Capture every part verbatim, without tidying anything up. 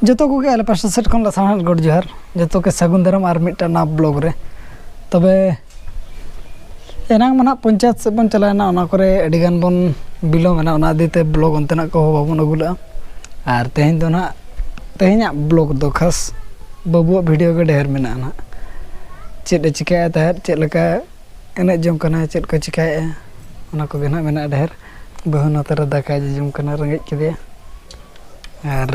ᱡᱚᱛᱚ ᱠᱚᱜᱮ ᱟᱞᱮ ᱯᱟᱥᱴᱟ ᱥᱮᱫ ᱠᱷᱚᱱ ᱞᱟᱥᱟᱲᱦᱮᱫ ᱜᱚᱰ ᱡᱚᱦᱟᱨ᱾ ᱡᱚᱛᱚ ᱜᱮ ᱥᱟᱹᱜᱩᱱ ᱫᱟᱨᱟᱢ ᱟᱨ ᱢᱤᱫᱴᱟᱝ ᱱᱟᱣᱟ ᱵᱞᱚᱜ ᱨᱮ᱾ ᱛᱚᱵᱮ ᱮᱱᱟᱝ ᱢᱟ ᱱᱟᱦᱟᱜ ᱯᱚᱧᱪᱟᱭᱮᱛ ᱥᱮᱫ ᱵᱚᱱ ᱪᱟᱞᱟᱣᱮᱱᱟ, ᱚᱱᱟ ᱠᱚᱨᱮ ᱟᱹᱰᱤ ᱜᱟᱱ ᱵᱚᱱ ᱵᱤᱞᱚᱢ ᱮᱱᱟ, ᱚᱱᱟ ᱤᱫᱤ ᱛᱮ ᱵᱞᱚᱜ ᱚᱱᱛᱮᱱᱟᱜ ᱠᱚᱦᱚᱸ ᱵᱟᱵᱚᱱ ᱟᱹᱜᱩ ᱞᱮᱜᱼᱟ᱾ ᱟᱨ ᱛᱮᱦᱮᱧ ᱫᱚ ᱱᱟᱦᱟᱜ, ᱛᱮᱦᱮᱧᱟᱜ ᱵᱞᱚᱜ ᱫᱚ ᱠᱷᱟᱥ ᱵᱟᱹᱵᱩᱣᱟᱜ ᱵᱷᱤᱰᱤᱭᱳ ᱜᱮ ᱰᱷᱮᱨ ᱢᱮᱱᱟᱜᱼᱟ ᱱᱟᱦᱟᱜ᱾ ᱪᱮᱫ ᱮ ᱪᱤᱠᱟᱹᱭᱮᱫ ᱛᱟᱦᱮᱸᱫ, ᱪᱮᱫ ᱞᱮᱠᱟ ᱮᱱᱮᱡ ᱡᱚᱝ ᱠᱟᱱᱟᱭ, ᱪᱮᱫ ᱠᱚ ᱪᱤᱠᱟᱹᱭᱮᱫᱼᱟ, ᱚᱱᱟ ᱠᱚᱜᱮ ᱱᱟᱦᱟᱜ ᱢᱮᱱᱟᱜᱼᱟ ᱰᱷᱮᱨ᱾ ᱵᱟᱹᱦᱩ ᱱᱚᱛᱮ ᱨᱮ ᱫᱟᱠᱟᱭ ᱡᱚᱡᱚᱢ ᱠᱟᱱᱟ, ᱨᱮᱸᱜᱮᱡ ᱠᱮᱫᱮᱭᱟ᱾ ᱟᱨ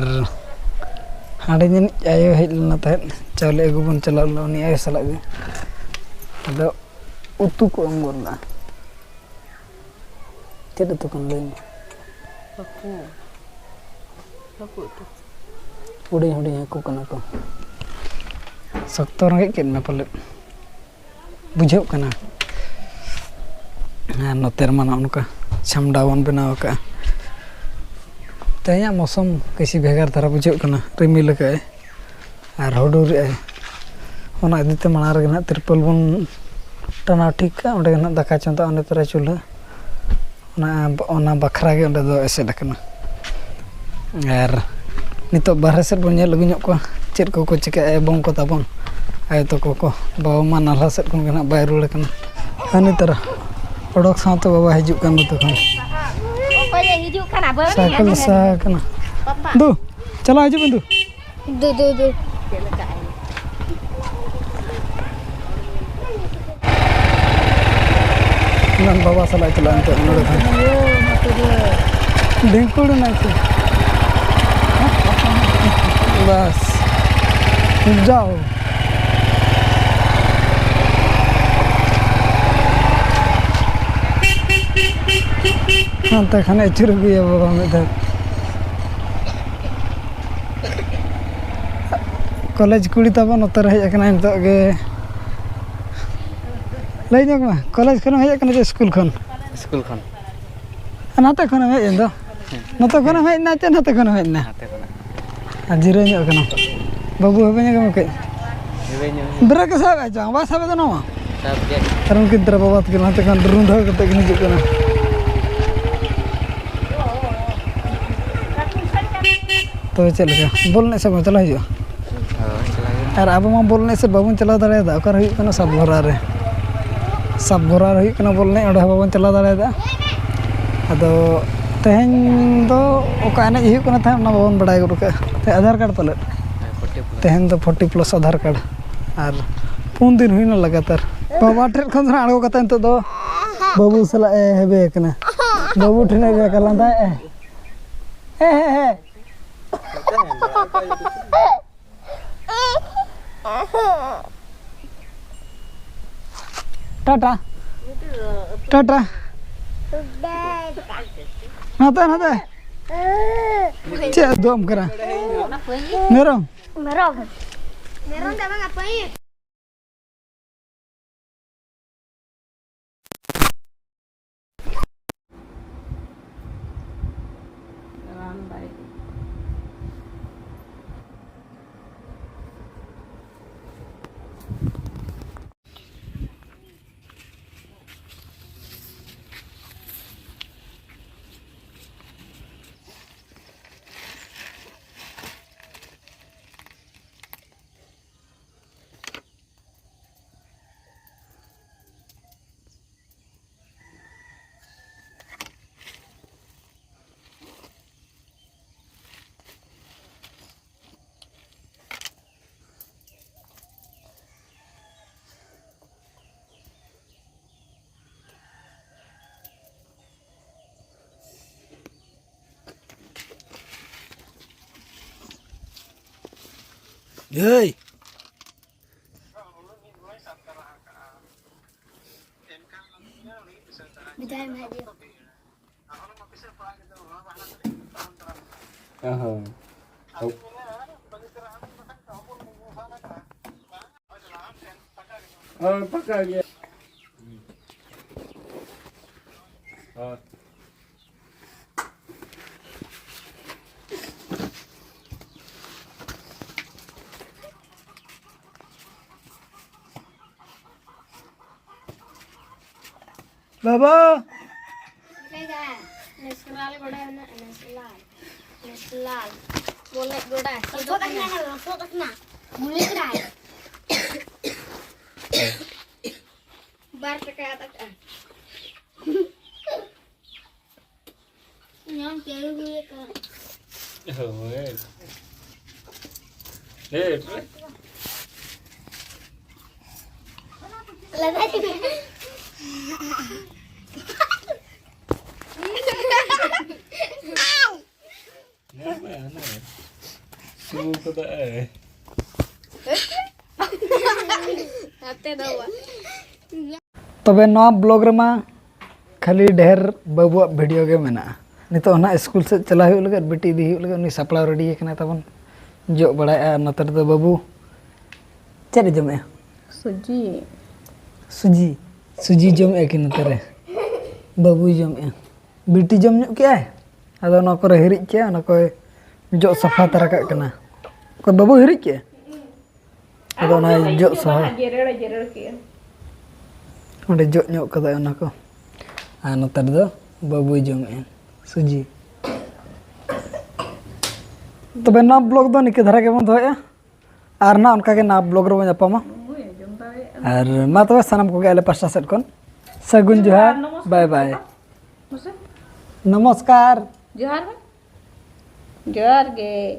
ᱦᱟᱸᱰᱮ ᱡᱟᱹᱱᱤᱡ ᱟᱭᱳ ᱦᱮᱡ ᱞᱮᱱᱟ ᱛᱟᱦᱮᱸᱫ, ᱪᱟᱣᱞᱮ ᱟᱹᱜᱩ ᱵᱚᱱ ᱪᱟᱞᱟᱣ ᱞᱮᱱᱟ ᱩᱱᱤ ᱟᱭᱳ ᱥᱟᱞᱟᱜ ᱜᱮ᱾ ᱟᱫᱚ ᱩᱛᱩ ᱠᱚ ᱮᱢ ᱜᱚᱫ ᱞᱮᱫᱼᱟ᱾ ᱪᱮᱫ ᱩᱛᱩ ᱠᱟᱱᱟ ᱞᱟᱹᱭ ᱢᱮ? ᱦᱟᱹᱠᱩ᱾ ᱦᱟᱹᱠᱩ ᱩᱛᱩ᱾ ᱦᱩᱰᱤᱧ ᱦᱩᱰᱤᱧ ᱦᱟᱹᱠᱩ ᱠᱟᱱᱟ ᱠᱚ᱾ ᱥᱚᱠᱛᱚ ᱨᱮᱸᱜᱮᱡ ᱠᱮᱫ ᱢᱮ ᱯᱟᱞᱮᱫ᱾ ᱵᱩᱡᱷᱟᱹᱜ ᱠᱟᱱᱟ᱾ ᱟᱨ ᱱᱚᱛᱮ ᱨᱮᱢᱟ ᱱᱚᱜᱼᱚ ᱱᱚᱝᱠᱟ ᱪᱷᱟᱢᱰᱟ ᱵᱚᱱ ᱵᱮᱱᱟᱣ ᱟᱠᱟᱫᱼᱟ᱾ ᱛᱮᱦᱮᱧᱟᱜ ᱢᱳᱥᱩᱢ ᱠᱤᱪᱷᱤ ᱵᱷᱮᱜᱟᱨ ᱫᱷᱟᱨᱟ ᱵᱩᱡᱷᱟᱹᱜ ᱠᱟᱱᱟ, ᱨᱤᱢᱤᱞ ᱟᱠᱟᱫᱼᱟᱭ ᱟᱨ ᱦᱩᱰᱩᱨᱮᱜᱼᱟᱭ᱾ ᱚᱱᱟ ᱤᱫᱤ ᱛᱮ ᱢᱟᱲᱟᱝ ᱨᱮᱜᱮ ᱱᱟᱦᱟᱜ ᱛᱤᱨᱯᱚᱞ ᱵᱚᱱ ᱴᱟᱱᱟᱣ ᱴᱷᱤᱠ ᱠᱟᱜᱼᱟ, ᱚᱸᱰᱮ ᱜᱮ ᱱᱟᱦᱟᱜ ᱫᱟᱠᱟ ᱪᱚᱸᱫᱟ, ᱚᱸᱰᱮ ᱛᱚᱨᱟ ᱪᱩᱞᱦᱟᱹ᱾ ᱚᱱᱟ, ᱚᱱᱟ ᱵᱟᱠᱷᱨᱟ ᱜᱮ ᱚᱸᱰᱮ ᱫᱚ ᱮᱥᱮᱫ ᱟᱠᱟᱱᱟ᱾ ᱟᱨ ᱱᱤᱛᱚᱜ ᱵᱟᱦᱨᱮ ᱥᱮᱫ ᱵᱚᱱ ᱧᱮᱞ ᱟᱹᱜᱩ ᱧᱚᱜ ᱠᱚᱣᱟ, ᱪᱮᱫ ᱠᱚᱠᱚ ᱪᱤᱠᱟᱹᱭᱮᱫᱼᱟ ᱮᱵᱚᱝ ᱠᱚ ᱛᱟᱵᱚᱱ ᱟᱭᱳ ᱛᱟᱠᱚ ᱠᱚ᱾ ᱵᱟᱵᱟ ᱢᱟ ᱱᱟᱞᱦᱟ ᱥᱮᱫ ᱠᱷᱚᱱ ᱜᱮ ᱱᱟᱦᱟᱜ ᱵᱟᱭ ᱨᱩᱣᱟᱹᱲ ᱠᱟᱱᱟ᱾ ᱦᱟᱹᱱᱤ ᱛᱟᱨᱟ ᱚᱰᱚᱠ ᱥᱟᱶᱛᱮ ᱵᱟᱵᱟ ᱦᱤᱡᱩᱜ ᱠᱟᱱ ᱫᱚ ᱛᱚᱠᱷᱚᱱ᱾ ᱚᱠᱚᱭᱮ ᱦᱤᱡᱩᱜ ᱠᱟᱱᱟ? ᱵᱟᱹᱵᱤ ᱥᱟᱭᱠᱮᱞ ᱟᱸᱡᱚᱢ ᱥᱟᱦᱟ ᱠᱟᱱᱟ᱾ ᱯᱟᱯᱟ᱾ ᱫᱩ, ᱪᱟᱞᱟᱣ ᱦᱤᱡᱩᱜ ᱢᱮ ᱫᱩ᱾ ᱫᱩ, ᱫᱩ, ᱫᱩ᱾ ᱮᱱᱟᱱ ᱵᱟᱵᱟ ᱥᱟᱞᱟᱜ ᱪᱟᱞᱟᱜ ᱮᱱᱛᱮ ᱱᱚᱰᱮ ᱠᱷᱚᱱ᱾ ᱰᱷᱤᱝᱠᱩᱲ ᱮᱱᱟ ᱠᱚ᱾ ᱵᱟᱥ᱾ ᱡᱟᱣ᱾ ᱦᱟᱱᱛᱮ ᱠᱷᱟᱱ ᱟᱹᱪᱩᱨ ᱟᱹᱜᱩᱭᱟ ᱵᱟᱵᱟ ᱢᱤᱫ ᱫᱷᱟᱣ᱾ ᱠᱚᱞᱮᱡᱽ ᱠᱩᱲᱤ ᱛᱟᱵᱚ ᱱᱚᱛᱮ ᱨᱮ ᱦᱮᱡ ᱟᱠᱟᱱᱟᱭ ᱱᱤᱛᱚᱜ ᱜᱮ᱾ ᱞᱟᱹᱭ ᱧᱚᱜ ᱢᱮ, ᱠᱚᱞᱮᱡᱽ ᱠᱷᱚᱱᱮᱢ ᱦᱮᱡ ᱟᱠᱟᱱᱟ ᱪᱮ ᱥᱠᱩᱞ ᱠᱷᱚᱱ? ᱥᱠᱩᱞ ᱠᱷᱚᱱ᱾ ᱟᱨ ᱱᱟᱛᱮ ᱠᱷᱚᱱᱮᱢ ᱦᱮᱡ ᱮᱱ ᱫᱚ? ᱱᱚᱛᱮ ᱠᱷᱚᱱᱮᱢ ᱦᱮᱡ ᱮᱱᱟ ᱪᱮ ᱱᱟᱛᱮ ᱠᱷᱚᱱᱮᱢ ᱦᱮᱡ ᱮᱱᱟ? ᱱᱟᱛᱮ ᱠᱷᱚᱱᱟᱜ᱾ ᱟᱨ ᱡᱤᱨᱟᱹᱣ ᱧᱚᱜ ᱠᱟᱱᱟᱢ᱾ ᱵᱟᱹᱵᱩ, ᱦᱟᱯᱮ ᱧᱚᱜ ᱢᱮ ᱠᱟᱹᱡ᱾ ᱡᱤᱨᱟᱹᱣ ᱧᱚᱜ ᱦᱩᱭᱩᱜ᱾ ᱵᱨᱮᱠ ᱮ ᱥᱟᱵ ᱮᱫ ᱪᱚᱝ, ᱵᱟᱭ ᱥᱟᱵ ᱮᱫᱟ ᱱᱚᱣᱟ? ᱥᱟᱵ ᱜᱮ᱾ ᱟᱨ ᱩᱱᱠᱤᱱ ᱛᱟᱨᱟ ᱵᱟᱵᱟ ᱛᱟᱹᱠᱤᱱ ᱦᱟᱱᱛᱮ ᱠᱷᱚᱱ ᱨᱩᱸᱫᱷᱟᱹ ᱠᱟᱛᱮ ᱠᱤᱱ ᱦᱤᱡᱩᱜ ᱠᱟᱱᱟ᱾ ᱛᱚᱵᱮ ᱪᱮᱫ ᱞᱮᱠᱟ, ᱵᱚᱞ ᱮᱱᱮᱡ ᱥᱮᱫ ᱵᱚᱱ ᱪᱟᱞᱟᱣ ᱦᱤᱡᱩᱜᱼᱟ? ᱦᱳᱭ, ᱪᱟᱞᱟᱣ ᱦᱩᱭᱩᱜᱼᱟ᱾ ᱟᱨ ᱟᱵᱚ ᱢᱟ ᱵᱚᱞ ᱮᱱᱮᱡ ᱥᱮᱫ ᱵᱟᱵᱚᱱ ᱪᱟᱞᱟᱣ ᱫᱟᱲᱮᱭᱟᱫᱟ᱾ ᱚᱠᱟᱨᱮ ᱦᱩᱭᱩᱜ ᱠᱟᱱᱟ? ᱥᱟᱵᱜᱷᱚᱨᱟ ᱨᱮ᱾ ᱥᱟᱵᱜᱷᱚᱨᱟ ᱨᱮ ᱦᱩᱭᱩᱜ ᱠᱟᱱᱟ ᱵᱚᱞ ᱮᱱᱮᱡ, ᱚᱸᱰᱮ ᱦᱚᱸ ᱵᱟᱵᱚᱱ ᱪᱟᱞᱟᱣ ᱫᱟᱲᱮᱭᱟᱫᱟ᱾ ᱟᱫᱚ ᱛᱮᱦᱮᱧ ᱫᱚ ᱚᱠᱟ ᱮᱱᱮᱡ ᱦᱩᱭᱩᱜ ᱠᱟᱱᱟ ᱛᱟᱦᱮᱸᱫ, ᱚᱱᱟ ᱵᱟᱵᱚᱱ ᱵᱟᱲᱟᱭ ᱜᱚᱫ ᱠᱟᱜᱼᱟ᱾ ᱛᱮ ᱟᱫᱷᱟᱨ ᱠᱟᱨᱰ ᱯᱟᱞᱮᱫ? ᱦᱮᱸ, ᱯᱷᱳᱨᱴᱤ ᱯᱞᱟᱥ᱾ ᱛᱮᱦᱮᱧ ᱫᱚ ᱯᱷᱳᱨᱴᱤ ᱯᱞᱟᱥ ᱟᱫᱷᱟᱨ ᱠᱟᱨᱰ᱾ ᱟᱨ ᱯᱩᱱ ᱫᱤᱱ ᱦᱩᱭᱱᱟ ᱞᱟᱜᱟᱛᱟᱨ᱾ ᱵᱟᱵᱟ ᱴᱷᱮᱱ ᱠᱷᱚᱱ ᱫᱚ ᱟᱬᱜᱚ ᱠᱟᱛᱮ ᱱᱤᱛᱚᱜ ᱫᱚ ᱵᱟᱹᱵᱩ ᱥᱟᱞᱟᱜ ᱮ ᱦᱮᱵᱮ ᱠᱟᱱᱟ᱾ ᱵᱟᱹᱵᱩ ᱴᱷᱮᱱ ᱮ ᱦᱮᱵᱮ ᱠᱟᱱᱟ, ᱞᱟᱸᱫᱟᱭᱮᱫ ᱟᱭ᱾ ᱦᱮᱸ, ᱦᱮᱸ, ᱦᱮᱸ᱾ ᱴᱟᱴᱟ᱾ ᱴᱟᱴᱟ᱾ ᱱᱚᱛᱮ, ᱱᱚᱛᱮ᱾ ᱪᱮᱫ ᱫᱚᱢ ᱠᱟᱱᱟ? ᱢᱮᱨᱚᱢ? ᱢᱮᱨᱚᱢ᱾ ᱢᱮᱨᱚᱢ ᱫᱚ ᱵᱟᱝᱟ, ᱯᱟᱹᱭᱤᱯ᱾ ᱮᱭ! ᱚ ᱦᱚᱸ᱾ ᱦᱳᱭ, ᱯᱷᱟᱸᱠᱟ ᱜᱮᱭᱟ᱾ ᱦᱳᱭ᱾ ᱵᱟᱵᱟ᱾ ᱱᱮᱥᱞᱟᱞ ᱜᱚᱰᱟ ᱢᱮᱱᱟᱜᱼᱟ, ᱱᱮᱥᱞᱟᱞ᱾ ᱱᱮᱥᱞᱟᱞ᱾ ᱵᱚᱞ ᱮᱱᱮᱡ ᱜᱚᱰᱟ ᱞᱚᱥᱚᱫ ᱟᱠᱟᱱᱟ, ᱞᱚᱥᱚᱫ ᱟᱠᱟᱱᱟ᱾ ᱢᱩᱞᱤ ᱠᱟᱱᱟᱭ᱾ ᱵᱟᱨ ᱴᱟᱠᱟ ᱟᱫ ᱟᱠᱟᱜᱼᱟ᱾ ᱧᱟᱢ ᱪᱟᱹᱞᱩ ᱦᱩᱭ ᱟᱠᱟᱱᱟ᱾ ᱦᱳᱭ᱾ ᱦᱮᱸ᱾ ᱞᱟᱜᱟᱭ ᱢᱮ᱾ ᱧᱮᱞ ᱢᱮ, ᱦᱟᱱᱮ ᱥᱩ ᱠᱟᱫᱟᱭ᱾ ᱦᱟᱛᱮ ᱫᱚ ᱵᱟ᱾ ᱛᱚᱵᱮ ᱱᱚᱣᱟ ᱵᱞᱚᱜ ᱨᱮᱢᱟ ᱠᱷᱟᱹᱞᱤ ᱰᱷᱮᱨ ᱵᱟᱹᱵᱩᱣᱟᱜ ᱵᱷᱤᱰᱤᱭᱳ ᱜᱮ ᱢᱮᱱᱟᱜᱼᱟ᱾ ᱱᱤᱛᱚᱜ ᱱᱟᱦᱟᱜ ᱥᱠᱩᱞ ᱥᱮᱫ ᱪᱟᱞᱟᱣ ᱦᱩᱭᱩᱜ ᱞᱟᱹᱜᱤᱫ, ᱵᱤᱴᱤ ᱤᱫᱤ ᱦᱩᱭᱩᱜ ᱞᱟᱹᱜᱤᱫ, ᱩᱱᱤ ᱥᱟᱯᱲᱟᱣ ᱨᱮᱰᱤ ᱟᱠᱟᱱᱟᱭ ᱛᱟᱵᱚᱱ, ᱡᱚᱜ ᱵᱟᱲᱟᱭᱮᱫᱼᱟ᱾ ᱟᱨ ᱱᱚᱛᱮ ᱨᱮᱫᱚ ᱵᱟᱹᱵᱩ ᱪᱮᱫ ᱮ ᱡᱚᱢᱮᱫᱼᱟ? ᱥᱩᱡᱤ᱾ ᱥᱩᱡᱤ, ᱥᱩᱡᱤ ᱡᱚᱢᱮᱫᱼᱟ ᱠᱤ ᱱᱚᱛᱮ ᱨᱮ? ᱵᱟᱹᱵᱩᱭ ᱡᱚᱢᱮᱫᱼᱟ᱾ ᱵᱤᱴᱤ ᱡᱚᱢ ᱧᱚᱜ ᱠᱮᱜᱼᱟᱭ, ᱟᱫᱚ ᱚᱱᱟ ᱠᱚᱨᱮ ᱦᱤᱨᱤᱡ ᱠᱮᱜᱼᱟ, ᱚᱱᱟ ᱠᱚᱭ ᱡᱚᱜ ᱥᱟᱯᱷᱟ ᱛᱟᱨᱟ ᱠᱟᱜ ᱠᱟᱱᱟ᱾ ᱚᱠᱚᱭ ᱵᱟᱹᱵᱩ ᱦᱤᱨᱤᱡ ᱠᱮᱜᱼᱟ? ᱟᱫᱚ ᱚᱱᱟ ᱡᱚᱜ ᱥᱟᱯᱷᱟ᱾ ᱡᱮᱨᱮᱲ, ᱡᱮᱨᱮᱲ ᱠᱮᱜᱼᱟ᱾ ᱚᱸᱰᱮ ᱡᱚᱜ ᱧᱚᱜ ᱠᱟᱫᱟᱭ ᱚᱱᱟ ᱠᱚ᱾ ᱟᱨ ᱱᱚᱛᱮ ᱨᱮᱫᱚ ᱵᱟᱹᱵᱩᱭ ᱡᱚᱢᱮᱜᱼᱟ ᱥᱩᱡᱤ᱾ ᱛᱚᱵᱮ ᱱᱚᱣᱟ ᱵᱞᱚᱜ ᱫᱚ ᱱᱤᱝᱠᱟᱹ ᱫᱷᱟᱨᱟ ᱜᱮᱵᱚᱱ ᱫᱚᱦᱚᱭᱟ᱾ ᱟᱨ ᱱᱟᱜ ᱚᱱᱠᱟ ᱜᱮ ᱱᱟᱣᱟ ᱵᱞᱚᱜ ᱨᱮᱵᱚᱱ ᱧᱟᱯᱟᱢᱟ᱾ ᱟᱨ ᱢᱟ ᱛᱚᱵᱮ ᱥᱟᱱᱟᱢ ᱠᱚᱜᱮ ᱟᱞᱮ ᱯᱟᱥᱴᱟ ᱥᱮᱫ ᱠᱷᱚᱱ ᱥᱟᱹᱜᱩᱱ ᱡᱚᱦᱟᱨ, ᱵᱟᱭ ᱵᱟᱭ᱾ ᱢᱟᱥᱮ᱾ ᱱᱚᱢᱚᱥᱠᱟᱨ᱾ ᱡᱚᱦᱟᱨ ᱢᱮ᱾ ᱡᱚᱦᱟᱨ ᱜᱮ᱾